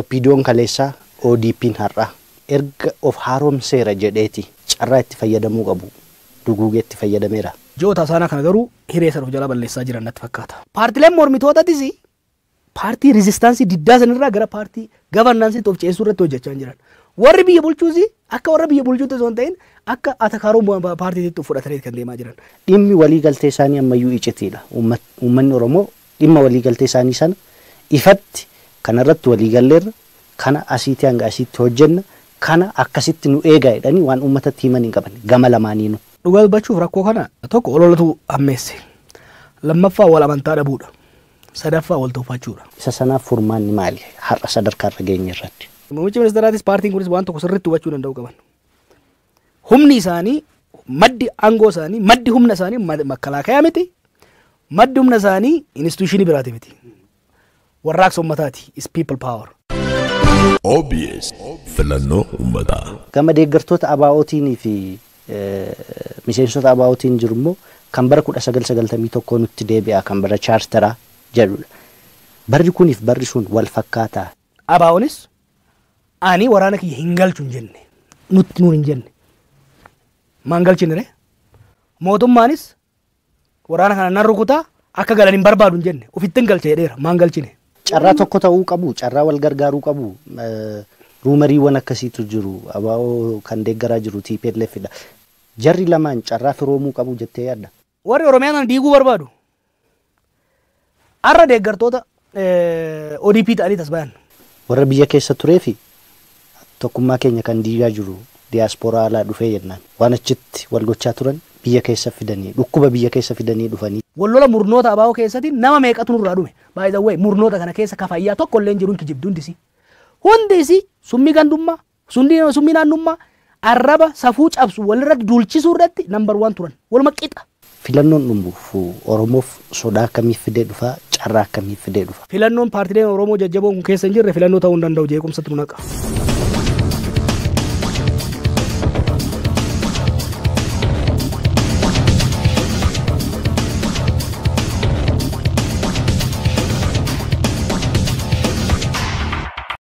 OPDO'n kaleessaa, ODP'n har'aa erga of haaromseera jedheeti carraa itti fayyadamuu qabu duguugee itti fayyadameera. Ji'oota isaanaa kana garuu hiree sana of jalaa balleessaa jiran natti fakkaata. Paartileen mormitootatis paartii resistance diddaa sanirraa gara paartii governanceitti of ceesisuu irratti hojjechaa jiran. Warri biyya bulchuus akka warra biyya bulchuutti osoo hin ta'in akka atakaaroo paartiitti fudhatanii kan deemaa jiran. Dhimmi waliigaltee isaanii ammayyuu icitiidha. Uummanni Oromoo dhimma waliigaltee isaanii sana ifatti kanarratti waliigalleerra, kana asiitii hanga asiitti hojjenna, kana akkasitti nu eegaa jedhanii waan uummatatti himan hin qaban gama lamaaniinuu. Dhugaa dubbachuuf rakkoo kana tokko ololatu hammeesse. Lammaffaa wal amantaa dhabuudha. Sadaffaa wal tuffachuudha. Isa sanaaf furmaanni maali? Har'a sadarkaa irra geenye irratti. Muummichi ministeeraatis paartiin kunis waan tokko sirriitti hubachuu danda'u qaban. Humni isaanii, maddi aangoo isaanii, maddi humna isaanii makkalaakayaa miti. Maddi humna isaanii institutionii biraati miti. Warraaqsa uummataati. Is people power. OBS filannoo uummataa. Gama deeggartoota ABO'tiin fi miseensota ABO'tiin jiru immoo kan bara 1991 nutti deebi'a kan bara chaartaraa jedhudha. Barri kuniif barri sun wal fakkaataa. ABO'nis ani waraana kiyya hin galchu hin jenne, nutti nuun hin jenne. Maan galchine ree? Mootummaanis waraana kana nan rukutaa akka galan hin barbaadu hin jenne, ofitti hin galche jedheera, maan galchine. Carraa tokko ta'uu qabu, carraa wal gargaaruu qabu. Rumouriiwwan akkasiitu jiru. ABO kan deeggaraa jiru TPLF dha. Jarri lamaan carraa firoomuu qabu jettee yaadda? Warri Oromiyaa kana diiguu barbaadu. Har'a deeggartoota ODP ta'anii tas bayan. Warra biyya keessa turee fi tokkummaa keenya kan diigaa jiru diyaaspooraa alaa dhufee jennaan. Waan achitti wal gochaa turan biyya keessa fidanii, dhukkuba biyya keessa fidanii dhufanii. Wallola murnoota ABO keessatti nama meeqatu nurraa dhume? By the way, murnoota kana keessa kafayyaa tokko illee hin jiru, hin kijibdu hundisi. Hundisi summii gandummaa, summii naannummaa, arraba safuu cabsu walirratti duulchisuu irratti number 1 turan. Waluma qixa. Filannoon dhumuuf Oromoof sodaa akkamii fidee dhufaa? Carraa akkamii fidee dhufa? Filannoon paartileen Oromoo jajjaboon kun keessa hin jirre filannoo ta'uu hin danda'u, jeequmsatti nu naqa.